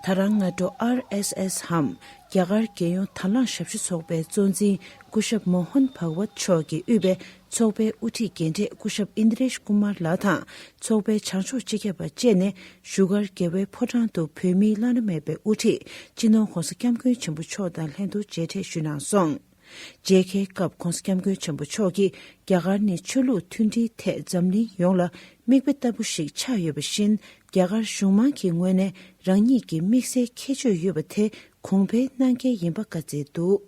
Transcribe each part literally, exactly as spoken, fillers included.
ད་རང་སྔ་དྲོ་ཨར་ཨེས་ཨེས་འམ་རྒྱ་གར་རྒྱལ་ཡོངས་དྭང་བླངས་ཞབས་ཞུ་ཚོགས་པའི་གཙོ་འཛིན་སྐུ་ཞབས་མོ་ཧན་བྷག་ཝད་མཆོག་གིས་དབུས་པའི་ཚོགས་པའི་དབུ་ཁྲིད་རྒན་གྲས་སྐུ་ཞབས་ཨིན་དྲེ་ཤ་ཀུ་མར་ལགས་དང་ཚོགས་པའི་བྱང་ཕྱོགས་སྤྱི་ཁྱབ་པ་བཅས་ནས་བཞུགས་སྒར་རྒྱལ་བའི་ཕོ་བྲང་དུ་བོད་མིའི་བླ་ན་མེད་པའི་དབུ་ཁྲིད་སྤྱི་ནོར་༧གོང་ས་༧སྐྱབས་མགོན་ཆེན་པོ་མཆོག་དང་ལྷན་དུ་མཇལ་འཕྲད་ཞུས་གནང་སོང་། མཇལ་ཁའི་སྐབས་༧གོང་ས་༧སྐྱབས་མགོན་ཆེན་པོ་མཆོག་གིས་རྒྱ་གར་ནི་ཆོས་ལུགས་མཐུན་སྒྲིལ་ཐད་འཛམ་གླིང་ཡོངས་ལ་མིག་དཔེ་ལྟ་བུ་ཞིག་ཆགས་ཡོད་པ་བཞིན། རྒྱ་གར་གཞུང་མང་གི་ངོས་ནས་རང་ཉིད་ཀྱི་དམིགས་བསལ་ཁྱད་ཆོས་ཡོད་པ་དེ་གོང་འཕེལ་གནང་གལ་ཡིན་པ་བཀའ་སྩལ་འདུག་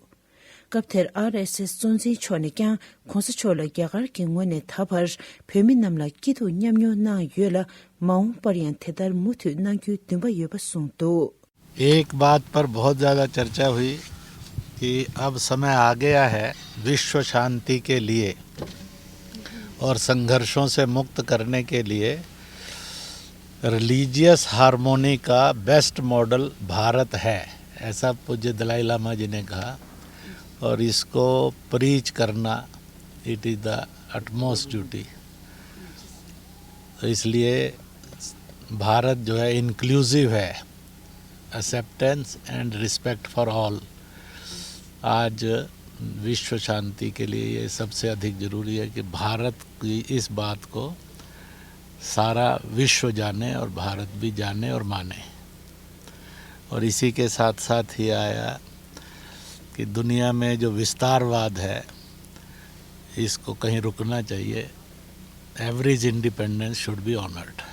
སྐབས་དེར་ཨར་ཨེས་ཨེས་གཙོ་འཛིན་མཆོག་ནས་ཀྱང་༧གོང་ས་མཆོག་ལ་རྒྱ་གར་གྱི་ངོས་ནས་ད་བར་བོད་མི་རྣམས་ལ་སྐྱིད་སྡུག་མཉམ་མྱོང་གནང་ཡོད་ལ། མ་འོངས་པར་ཡང་དེ་ལྟར་མུ་མཐུད་གནང་རྒྱུའི་འདུན་པ་ཡོད་པ་གསུངས་འདུག། एक बात पर बहुत ज़्यादा चर्चा हुई कि अब समय आ गया है विश्व शांति के लिए और संघर्षों से मुक्त करने के लिए रिलीजियस हार्मोनी का बेस्ट मॉडल भारत है, ऐसा पूज्य दलाई लामा जी ने कहा। और इसको प्रीच करना, it is the utmost duty. तो इसलिए भारत जो है इंक्लूसिव है, acceptance and respect for all. आज विश्व शांति के लिए ये सबसे अधिक ज़रूरी है कि भारत की इस बात को सारा विश्व जाने और भारत भी जाने और माने। और इसी के साथ साथ ही आया कि दुनिया में जो विस्तारवाद है, इसको कहीं रुकना चाहिए। Every independence should be honored।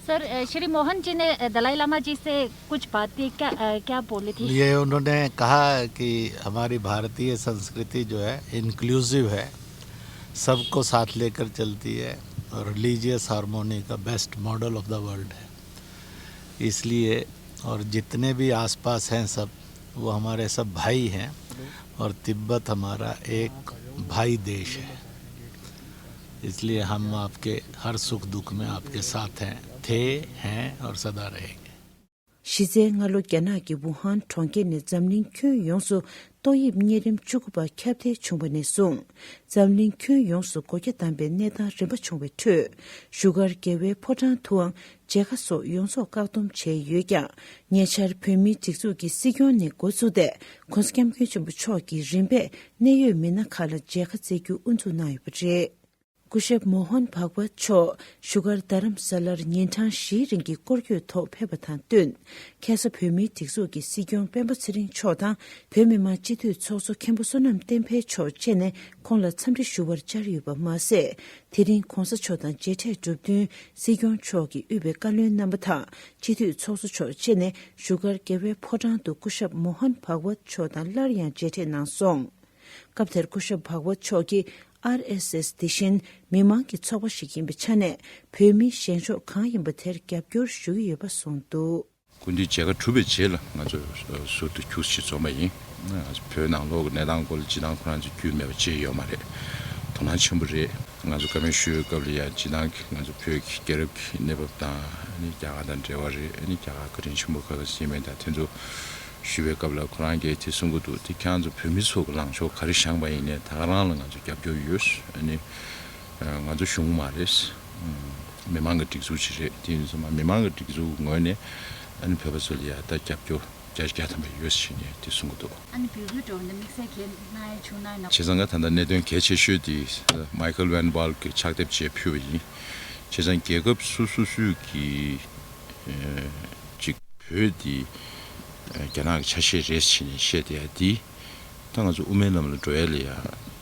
Sir, uh, Shri Mohan ji ने, अ, दलाई लामा जी से कुछ बातें क्या, अ, क्या बोली थी? ये उन्होंने कहा कि हमारी भारतीय संस्कृति जो है, इंक्लूसिव है, सबको साथ लेकर चलती है और रिलीजियस हार्मोनी का best model of the world है। इसलिए, और जितने भी आसपास हैं सब, वो हमारे सब भाई हैं और तिब्बत हमारा एक भाई देश है। इसलिए हम आपके हर सुख दुख में आपके साथ हैं, थे, हैं और सदा रहेंगे। གཞི་རྩའི་སྔ་ལོ་རྒྱ་ནག་གི་ཝུ་ཧན་གྲོང་ཁྱེར་ནས་འཛམ་གླིང་ཁྱོན་ཡོངས་སུ་ཏོག་དབྱིབས་གཉན་རིམས་བཅུ་དགུ་པ་ཁྱབ་གདལ་བྱུང་བ་ནས་བཟུང་། འཛམ་གླིང་ཁྱོན་ཡོངས་སུ་སྒོ་རྒྱ་བསྡམས་པའི་གནས་སྟངས་རིམ་པ་བྱུང་བའི་ཁྲོད། བཞུགས་སྒར་རྒྱལ་བའི་ཕོ་བྲང་དུའང་མཇལ་ཁ་སོགས་ཡོངས་རྫོགས་བཀག་སྡོམ་བྱས་ཡོད་ཀྱང་། ཉེ་ཆར་བོད་མིའི་སྒྲིག་འཛུགས་ཀྱི་སྲིད་སྐྱོང་ནས་འགོ་བཙུགས་ཏེ་༧གོང་ས་༧སྐྱབས་མགོན་ཆེན་པོ་མཆོག་གིས་རིམ་པས་གནད་ཡོད་མི་སྣ་ཁག་ལ་མཇལ་ཁ་བསྩལ་རྒྱུ་དབུ་འཛུགས་གནང་ཡོད་པ་རེད། སྐུ་ཞབས་མོ་ཧན་བྷག་ཝད་མཆོག་བཞུགས་སྒར་རྡ་རམ་ས་ལར་ཉིན་གྲངས་བཞིའི་རིང་གི་སྐོར་སྐྱོད་ཐོག་ཕེབས་པ་དང་བསྟུན། ཁ་ས་བོད་མིའི་སྒྲིག་འཛུགས་ཀྱི་སྲིད་སྐྱོང་སྤེན་པ་ཚེ་རིང་མཆོག་དང་། བོད་མི་མང་སྤྱི་འཐུས་ཚོགས་གཙོ་མཁན་པོ་བསོད་ནམས་བསྟན་འཕེལ་མཆོག་བཅས་ནས་ཁོང་ལ་འཚམས་འདྲི་ཞུ་བར་བཅར་ཡོད་པ་མ་ཟད། དེ་རིང་གོང་ས་མཆོག་དང་མཇལ་འཕྲད་གྲུབ་བསྟུན། སྲིད་སྐྱོང་མཆོག་གིས་དབུས་པའི་བཀའ་བློན་རྣམ་པ་དང་སྤྱི་འཐུས་ཚོགས་གཙོ་མཆོག་བཅས་ནས་བཞུགས་སྒར་རྒྱལ་བའི་ཕོ་བྲང་དུ་སྐུ་ཞབས་མོ་ཧན་བྷག་ཝད་མཆོག་དང་སླར་ཡང་མཇལ་འཕྲད་གནང་སོང་། སྐབས་དེར་སྐུ་ཞབས་བྷག་ཝད་མཆོག་གིས་ཨར་ཨེས་ཨེས་དེ་བཞིན་མི་མང་གི་ཚོགས་པ་ཞིག་ཡིན་པའི་ཆ་ནས། བོད་མིའི་བཞེངས་ཕྱོགས་གང་ཡིན་པ་དེར་རྒྱབ་སྐྱོར་ཞུ་གི་ཡོད་པ་གསུངས་འདུག། སྐུ་མདུན་མཇལ་ཁ་གྲུབ་པའི་རྗེས་ལ་ང་ཚོ་ཟུར་དུ་ཁྱུག་ཅིག་འཛོམས་པ་ཡིན། ང་ཚོ་བོད་ནང་ལོགས་ཀྱི་གནས་སྟངས་སྐོར་ལ་སྤྱིར་བཏང་ཁོ་རང་ཚོ་རྒྱུས་མེད་པ་ཅིག་ཡོད་མ་རེད། དོ་སྣང་ཆེན་པོ་རེད། ང་ཚོ་བཀའ་མོལ་ཞུ་བའི་སྐབས་ལ་ཡང་སྤྱིར་བཏང་གི་ང་ཚོ་བོད་ཀྱི་རྒྱལ་རབས་ཀྱི་གནས་བབ་དང་ཨ་ནི་རྒྱ་གར་དང་འབྲེལ་བ་རེད། ཨ་ནི་རྒྱ་གར་བཀའ་དྲིན་ཆེན་པོ་ག་ག་ཟེར་མིན་དང་དེ་ཚོ་ཞུ་བའི་སྐབས་ལ་ཁོ་རང་གིས་དེ་གསུང་གི་འདུག། དེ་ཁྱེད་རང་ཚོ་བོད་མི་ཚོ་གི་ལངས་ཕྱོགས་ག་རེ་བཞེངས་པ་ཡིན་ནའི་ད་ག་རང་ལ་ང་ཚོ་རྒྱབ་སྐྱོར་ཡོད། ཨ་ནི་ང་ཚོ་གཞུང་མ་རེད། མི་མང་གི་སྒྲིག་འཛུགས་ཤིག་རེད། དེ་ཡིན་ཙང་མི་མང་གི་སྒྲིག་འཛུགས་ངོས་ནས་ཨ་ནི་བོད་པ་ཚོ་ལ་ཡ་ད་རྒྱབ་སྐྱོར་བརྒྱ་ཆ་བརྒྱ་ཐམ་པ་ཡོད་ཟེར་ནས་དེ་གསུང་གི་འདུག། ཨ་ནི་བོད་ཁུལ་འགྲོ་བ་ནི་དམིགས་བསལ་གྱི་གནང་ཡ་བྱུང་ན་ཡང་། བྱས་ཙང་ང་ད་ལྟ་གནད་དོན་གལ་ཆེ་ཤོས་དེ་མའི་ཁལ་ཝན་ཝལ་གྱི་ཕྱག་དེབ་ཅིག་ཕུལ་བ་ཡིན། བྱས་ཙང་རྒྱལ་ཁབ་སོ་སོ་སོས་ཀྱི་ཅིག་བོད་དེ་རྒྱ་ནག་གི་ཆ་ཤས་རེད་ཟེར་ནས་བཤད་བསྡད་ཡ་དེ། ད་ང་ཚོ་དབུ་མའི་ལམ་ལ་འགྲོ་ཡ་ལ་ཡ།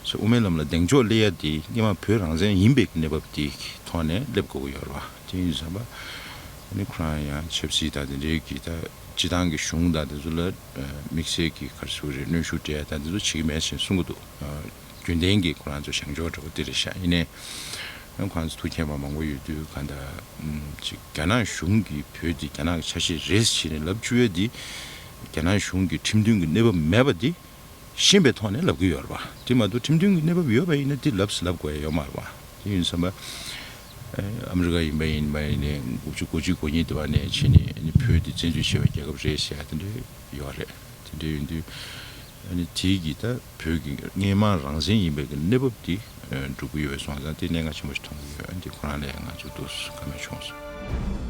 དབུ་མའི་ལམ་ལ་གདེང་འཇོག་སླེབས་ཡ་དེ་སྔོན་མ་བོད་རང་བཙན་ཡིན་པའི་གནས་བབ་དེའི་ཐོག་ནས་སླེབས་དགོས་ཀྱི་ཡོད་རེད་བ། དེ་ཡིན་ཙང་ཨ་ནི་ཁོ་རང་ཡང་ཆབ་སྲིད་དང་དེ་འབྲེལ་གྱི་ད་སྤྱི་བཏང་གི་གཞུང་དང་དེ་ཚོ་ལ་དམིགས་བསལ་གྱི་ག་རེ་ཟེར་དགོས་རེད། གནོན་ཤུགས་སྤྲད་ཡ་དང་དེ་ཚོ་བྱེད་ཀྱི་མེད་ཅེས་གསུང་གི་འདུག། རྒྱུན་ལྡན་གྱི་ཁོ་རང་ཚོ་བཞེངས་ཕྱོགས་འདྲ་པོ་དེ་རེད་ཤག། ཡིན་ནའི་ཁོ་རང་ཚོ་ཐུགས་མཁྱེན་པ་མང་པོ་ཡོད་དུས་གང་ལྟར་ཅིག་རྒྱ་ནག་གཞུང་གིས་བོད་དེ་རྒྱ་ནག་གི་ཆ་ཤས་རེད་ཟེར་ནས་ལབ་བཅུག་ཡ་དེ་རྒྱ་ནག་གཞུང་གི་ཁྲིམས་མཐུན་གྱི་གནས་བབ་མེད་པ་དེ། ཤེས་པའི་ཐོག་ནས་ལབ་ཀྱི་ཡོད་རེད་པ། དེ་མ་གཏོགས་ཁྲིམས་མཐུན་གྱི་གནས་བབ་ཡོད་པ་ཡིན་ན་དེ་ལབ་ལབ་དགོས་ཡ་ཡོད་མ་རེད་པ། དེ་ཡིན་ཙང་ཨ་མི་རི་ཀ་ཡིན་པ་ཡིན་པ་ཡིན་ནའི་དགུ་བཅུ་གོ་གཅིག་གོ་གཉིས་དེ་བ་ནས་ཕྱིན་ནས་ཨ་ནི་བོད་དེ་བཙན་འཛུལ་བྱས་པའི་རྒྱལ་ཁབ་རེད་ཟེར་ཡ་དེ་འདྲ་ཡོད་རེད། དེ་འདྲ་ཡིན་དུས་ཨ་ནི་དེ་གི་ད་བོད་ཀྱི་སྔོན་མ་རང་བཙན་ཡིན་པའི་གི་གནས་བབ་དེ་སྒྲུབ་ཀྱི་ཡོད་པའི་སོང་ཙང་དེ་གནད་འགག་ཆེན་པོ་ཞིག་མཐོང་གི་ཡོད། ཨ་ནི་དེ་ཁོ་རང་ལ་ཡང་ང་ཚོ་ཏོག་ཙམ་བཀའ་མོལ་བྱུང་སོང་།